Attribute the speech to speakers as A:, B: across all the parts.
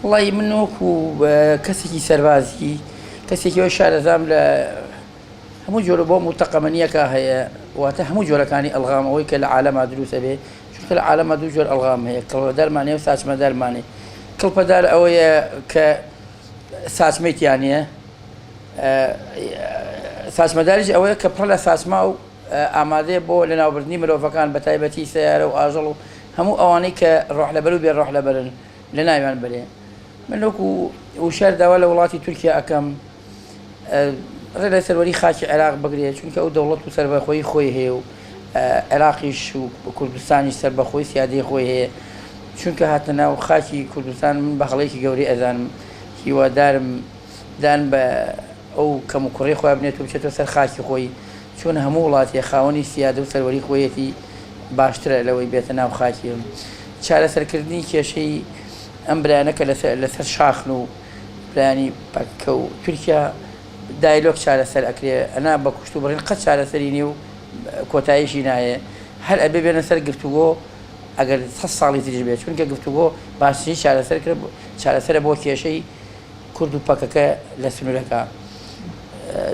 A: وەڵایی من وەکو کەسێکی سەربازی کەسێکی وە شارەزام لە هەموو جۆرە بۆم و تەقەمەنیەکە هەیە واتە هەموو جۆرەکانی ئەلغام ئەوەی کە لە عالەما دروست ئەبێ چونکە لە عالەما دوو جۆر ئەلغام هەیە کڵپەدارمان هەیە و ساچمەدارمان هەیە کڵپەدار ئەوەیە کە ساچمەی تیا نییە ساچمەداریش ئەوەیە کە پڕ لە ساچما و ئامادەیە بۆ لەناوبردنی مرۆڤەکان بەتایبەتی سەیارە و ئاژەڵ و هەموو ئەوانەی کە ڕۆح لەبەر و بێ ڕۆح لەبەرن لەناویان بەرێ. من وەکو وشیار داوا لە وڵاتی تورکیا ئەکەم ڕێ لە سەروەری خاکی عێراق بگرێ چونکە ئەو دەوڵەت و سەربەخۆیی خۆی هەیە و عێراقیش و کوردستانیش سەربەخۆی سیادەی خۆی هەیە چونکە هاتنە ناو خاکی کوردستان من بە هەڵەیەکی گەورەی ئەزانم هیوادارم دان بە ئەو کەموکوڕی خۆیان بنێت و بچێتەوە سەر خاکی خۆی، چون هەموو وڵاتێ خاوەنی سیادە و سەروەری خۆیەتی باشترە لەوەی بێتە ناو خاکی. چارەسەرکردنی کێشەی ئەم برایانە کە لەسەر شاخن و برایانی پەکەکە و تورکیا دایلۆگ چارەسەر ئەکرێ ئەنا بە کوشت و بڕین قەت چارەسەری نیە و کۆتاییشی نایێ هەر ئەبێ بێنە سەر گفتوگۆ ئەگەر سەد ساڵی تریش بێت چونکە گفتوگۆ باشترین چارەسەر چارەسەرە بۆ کێشەی کورد و پەکەکە لە سنورەکە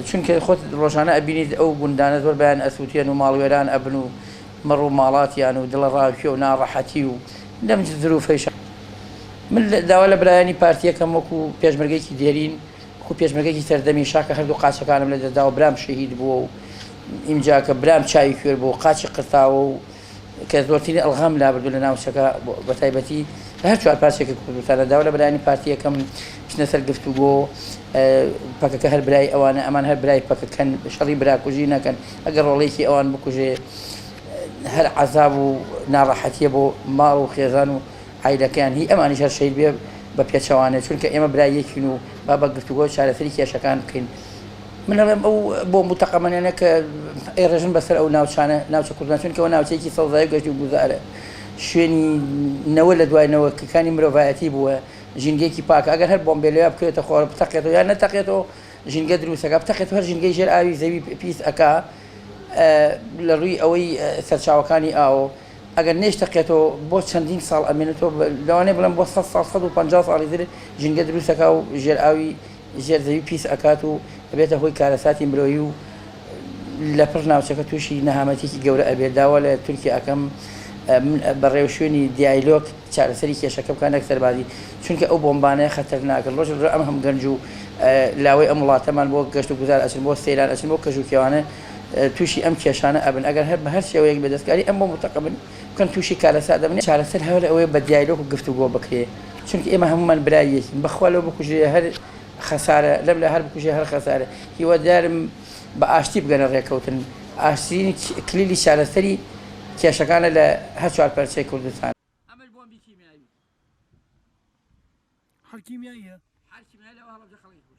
A: چونکە خۆت ڕۆژانە ئەبینیت ئەو گوندانە زۆر بەیان ئەسوتێن و ماڵوێران ئەبن و مەڕ و ماڵاتیان و دڵە ڕاوکێ و ناڕەحەتی و لەم زروفەیش من داوا لە برایانی پارتیەکەم وەکو پێشمەرگێکی دێرین وەکو پێشمەرگێکی سەردەمی شاکە هەردوو قاچەکانم لە دەستداوە برام شەهید بووە و ئینجا کە برام چاوی کوێر بوو قاچی قرتاوە و کە زۆرترین ئەلغام لابردوو لە ناوچەکە بەتایبەتی لە هەر چوار پارچەیەکی کوردستانە داوا لە برایانی پارتی ئەکەم بچنە سەر گفتوگۆ پەکەکە هەر برای ئەوانە ئەمان هەر برای پەکەکەن شەڕی براکوژی نەکەن ئەگەر ڕۆڵێکی ئەوان بکوژێ هەر عەزاب و ناڕەحەتیە بۆ ماڵ و خێزان و عایلەکەیان هی ئەمانیش هەر شەهید بێ بە پێچەوانە چونکە ئێمە برای یەکین و با بە گفتوگۆ چارەسەری کێشەکان بکەین. من ئەڵێم ئەو بۆمب و تەقەمەنیانە کە ئەیڕێژن بەسەر ئەو ناوچانە، ناوچە کوردستان، چونکە ئەوە ناوچەیەکی سەوزایی و گەشت و گوزارە، شوێنی نەوە لە دوای نەوەکانی مرۆڤایەتی بووە، ژینگەیەکی پاکە، ئەگەر هەر بۆمبێ لەویا بکەوێتە خۆر بتەقێتەوە یان نەتەقێتەوە ژینگە دروست ئەکا، بتەقێتەوە هەر ژینگەی ژێر ئاوی زەوی پیس ئەکا لە ڕووی ئەوەی سەرچاوەکانی ئاو، ئەگەر نەیشتەقێتەوە بۆ چەندین ساڵ ئەمێنێتەوە، لەوانەیە بڵێم بۆ سەد ساڵ، 150 ساڵی تر ژینگە دروست ئەکا و ژێر ئاوی ژێر زەوی پیس ئەکات و ئەبێتە هۆی کارەساتی مرۆیی و لەپڕ ناوچەکە تووشی نەهامەتیەکی گەورە ئەبێت، داوا لە تورکیا ئەکەم بە ڕێوشوێنی دیایلۆگ چارەسەری کێشەکە بکات نەک سەربازی، چونکە ئەو بۆمبانە خەتەرناکن، ڕۆژ لە ڕۆژ ئەم هەم گەنج و لاوەی ئەم وڵاتەمان بۆ گەشت و گوزار ئەچن، بۆ سەیران ئەچن، بۆ کەژ و کێوانە تووشی ئەم کێشانە ئەبن، ئەگەر هەر بە هەر شێوەیەک بێ دەستکاری ئەم بۆمب و تەقەمەنی بکەن تووشی کارەسات دەبن، چارەسەر هەر ئەوەیە بە دیایلۆگ و گفتوگۆ بکرێ. چونکە ئێمە هەموومان برای یەکین بەخوا لەو بکوژێ هەر خەسارە لەم لا هەر بکوژێ هەر خەسارە هیوادارم بە ئاشتی بگەنە ڕێکەوتن ئاشترین کلیلی چارەسەری کێشەکانە لە هەر چوار پەرچەی کوردستان. ئەمەش بۆمبی کیمیاوی.
B: هەر کیمیاییە؟
A: هەر کیمیایی لەوە هەڵەبجە خەڵکی کوشت.